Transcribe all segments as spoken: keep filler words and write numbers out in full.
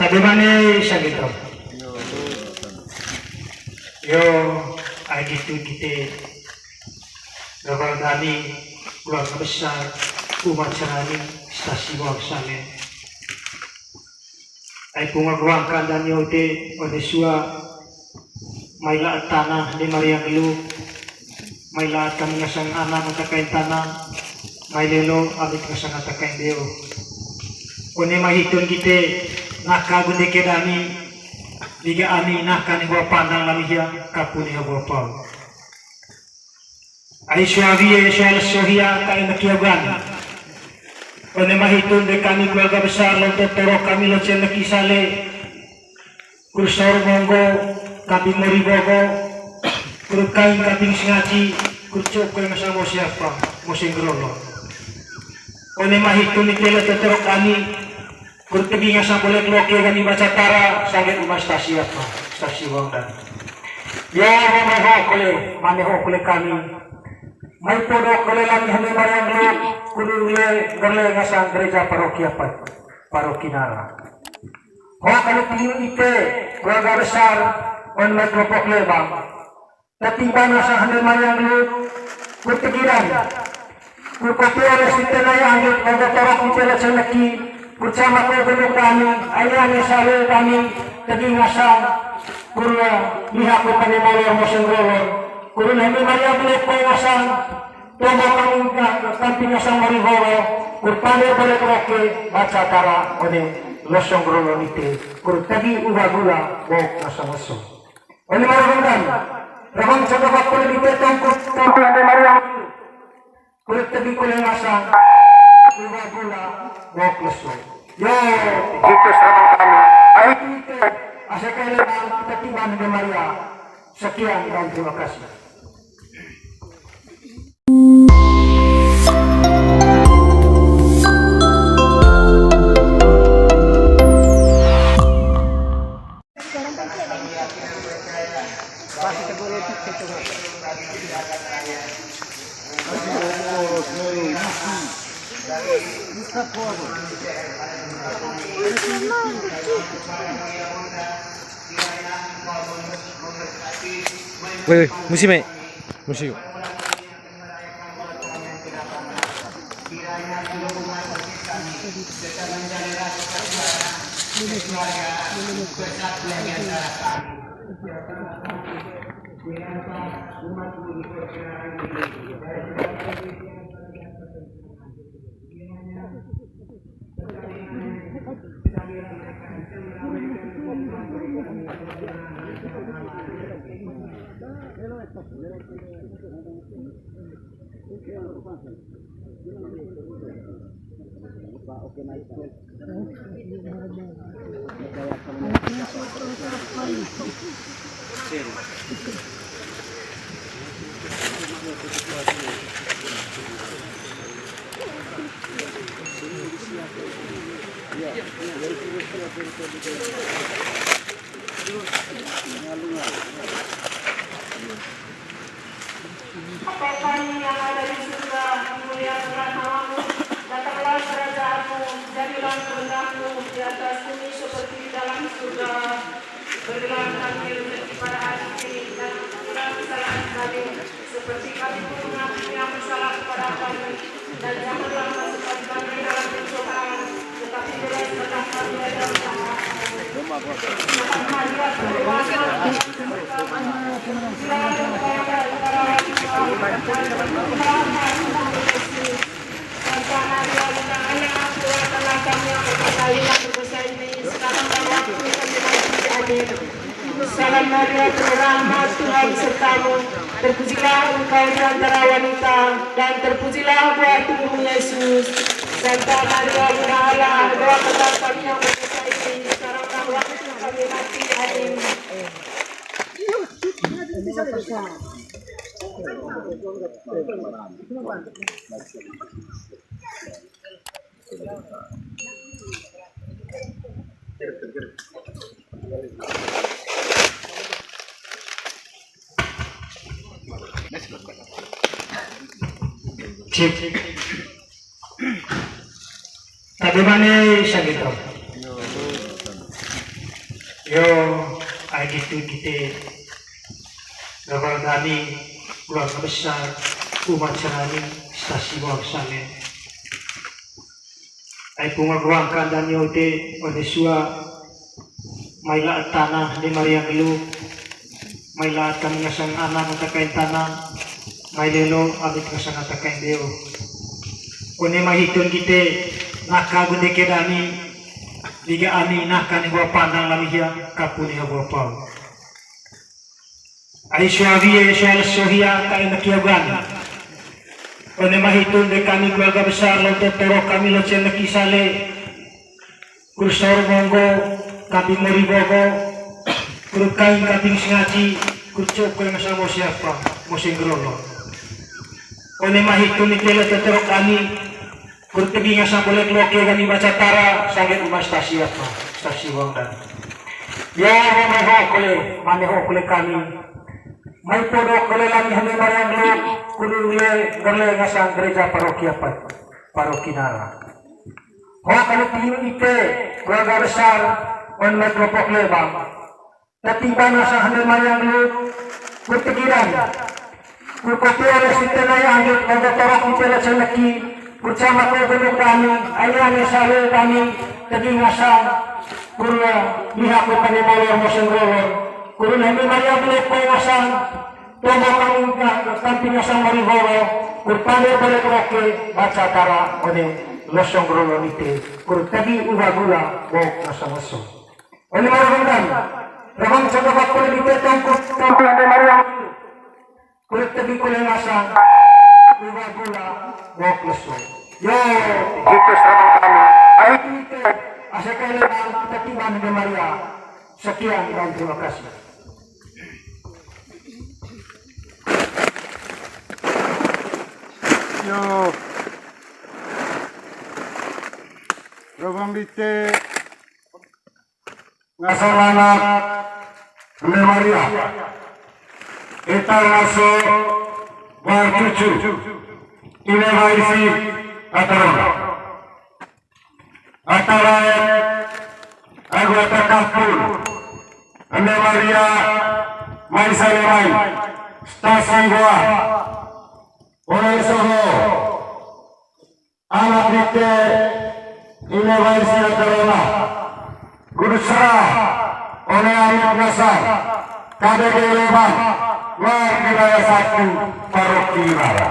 Tadi mane sanggeto. Yo, ai gitu kite. Gabal dani, keluarga besar, umat serani, stasi bawang sale. Ai punga guangkan dani ode, ode sua, mai la tanah, de Maria Gelu, mai la kami ngasang ana matakain tanah, mai lelo, amit ngasang matakain deo. One mai hitun kite, naka gunde kedami, liga ami naka ni bua pandang lami hia, kapuni bua pau. Ai sua wie, sua leso hia, kae na kiogan. One mai hitun de kami keluarga besar, lonto toro kami lo cen leki sale. Kur saur monggo, kambing mori bogo, kur kain kambing sengaji, kur cokoi ngasang mo siapa, mo senggerolo. One mai hitun ni tele teterok kami, kur tegi ngasang bolek loke kami baca tara, saget uma stasi apa, stasi wang dan. Ya, mane ho kole, mane ho kole kami. Mai podo kole lami hane mariang lo, kur le, gerle ngasang gereja paroki apa, paroki nara. Ho kami tiu ite, keluarga besar, on mai kelompok lebang. Tapi bana sa hande mariang lu, kur tegiran. Kur kopi oleh sitena ya hande, moga torok ite la ceneki, kur sama ko gunung kami, aine ane sale kami, tegi ngasang, kur liha kur kami molor moseng rolor. Kur hande mariang lu ko ngasang, Toma kami ka, kampi ngasang mari horo, kur pande boleh roke, baca tara, one, losong rolo nite, kur tegi uwa gula, bok ngasang leso. One mari rondang, ramang coba bakul nite tongkut, tongkut ande mariang, kur tegi kule ngasang, uwa gula, bok leso. Yo, gitu serangan kami. Ayo kita, asal kalian kita tiba di Maria. Sekian dan terima kasih. Weh, weh, musim, eh. Musim. Bapa kami yang ada di surga, dimuliakanlah namamu, datanglah kerajaanmu, jadilah kehendakmu di atas bumi seperti di dalam surga. Berilah kami rezeki pada hari ini, dan ampunilah kesalahan kami, seperti kami pun mengampuni yang bersalah kepada kami. Dan janganlah masukkan kami dalam pencobaan, tetapi bebaskanlah kami dari yang jahat. Santa Maria, Tuhan, Santa Maria, Bunda Allah, doakanlah kami yang berdosa ini, sekarang dan waktu kami mati. Amin. Salam Maria, penuh rahmat, Tuhan sertamu. Terpujilah engkau di antara wanita, dan terpujilah buah tubuhmu, Yesus. Santa Maria, Bunda Allah, doakanlah kami yang berdosa ini, sekarang dan waktu kami mati. Amin. Cip. Tadi mane sanggeto. Yo, ai gitu kita gagal dani keluarga besar umat Serani, Stasi Wang Sale. Ai punga guangkan dani ote, ode sua, mai laat tanah di Maria Gelu, mai laat kami ngasang anak mata kain tanah, mai lelo amit ngasang mata kain deo. One mai hitun kite naka gunde kedani, liga ani naka ni gua pandang lami hia, kapu ni gua pau. Ai sua wie, sua leso hia, ka ina kia gani. One mai hitun de kami keluarga besar, lonto toro kami lo cen leki sale. Kur saur monggo, kambing mori bogo, kur kain kambing sengaji, kur cok kue ngasang mo siapa, mo senggerono. One mai hitun ni tele teterok kami, kur tegi ngasang bolek loke kami baca tara, saget uma stasi apa, stasi wang dan. Ya, mane ho kole, mane ho kole kami. Mai podo kole lami hande mariang lo, kur le, gerle ngasang gereja paroki apa, paroki nara. Ho kali tiu ite, keluarga besar, on mai kelompok Lebang. Tetiba nasa hande mariang lu, kur tegiran. Kur kopi oleh site naya anjuk, logo torok ite le ceneki, kur cama ko gunung kami, aini ane sale kami, tegi ngasang, kur liha kur kami molor moseng rolor. Kur hande mariang lu ko ngasang, Tomo kami ka, tampi ngasang mari holo, kur pande bolek loke, baca tara, one losong rolo nite, kur tegi uwa gula, bok ngasang leso. One mari rondang, rebang coba bakul nite tongkut, tongkut ande mariang, kur tegi kule ngasang, uwa gula, bok leso. Yo, itu serang kami. Ayo nite, asa kalian kita tiba ande mariang. Sekian dan terima kasih. Yo. Rabang dite. Ngasang anak Ande Maria. Ita ngaso bar cucu. Ine waisi atarona. Atara agu ata kampung, Ande Maria, mai sale mai, stasi goa, oleh soho, anak dite, ine waisi atarona, kudu serah, one anak ngasang, K B G Lebang, luar wilayah satu, paroki Nara.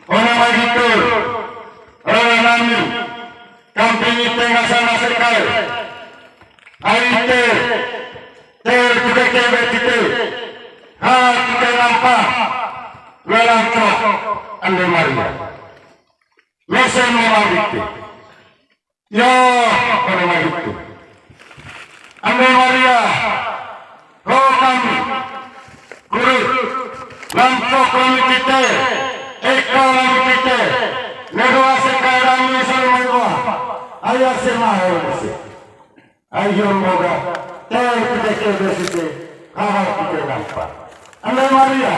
Ona mai gitu, rara nami, kamping ite ngasang nasi kail. Ai ite, ter kuda kebe tite, ha tite lampa, lelangkok, Ande Maria. Lesen memang gitu. Ya, pada waktu itu. Ande Maria, ho kami, guru, langkok kami kita, eka kami kita, nedoa sekarang ini selalu mendoa, ayah semua orang sih. Ayo moga, teh kita ke besite, hal kita nampak. Ande Maria,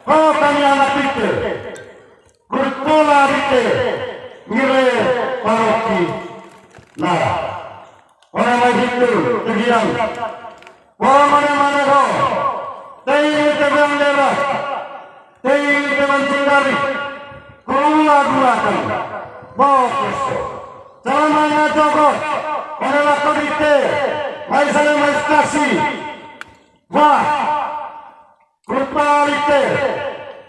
ho kami anak kita, Kur pola dite, ngire paroki Nara. Ora mai hitu, tegian. Wala mane-mane ho, tei te bang dera, tei te bang cindari, kula gulakan, bokes. Salamanya jogot, ora lako dite, mai sale mai stasi. Wah, Kur pola dite,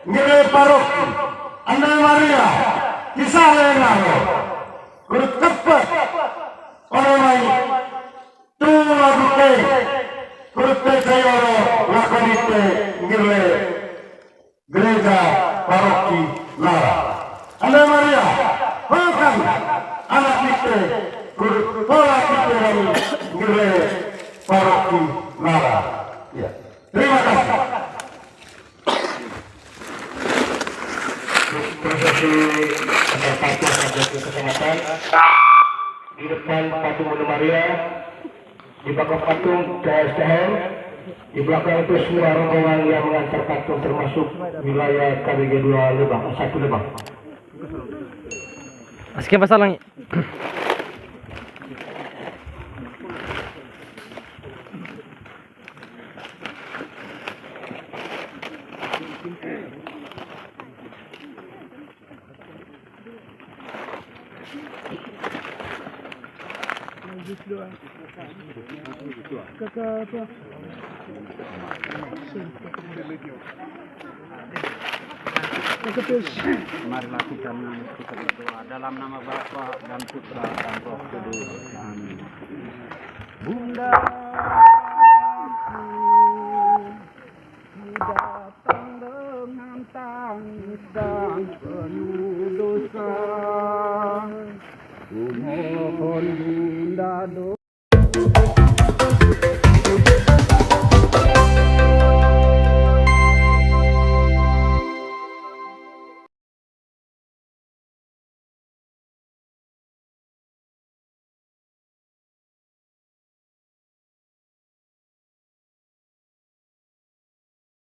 ngire paroki, Ande Maria, kisah lenga lo. Kur tepet, ora mai, tu lagu te, kur te cayoro, lako dite, ngire, gereja paroki Nara. Ande Maria, ho kami, anak dite, kur pola dite, ngire, paroki Nara. Ya. Terima kasih. Prosesi antar patung sampai ke kecamatan. Di depan patung Ande Maria, di belakang patung T H R, di belakang itu semua rombongan yang mengantar patung termasuk wilayah K B G dua Lebang, satu Lebang. Asik ya, Mas Alang. Doa. Kakak apa? Kakak terus. Marilah kita, kita berdoa dalam nama Bapa dan Putra dan Roh Kudus. Amin. Bunda, ku datang dengan tangisan penuh dosa. Ku mohon Bunda doa.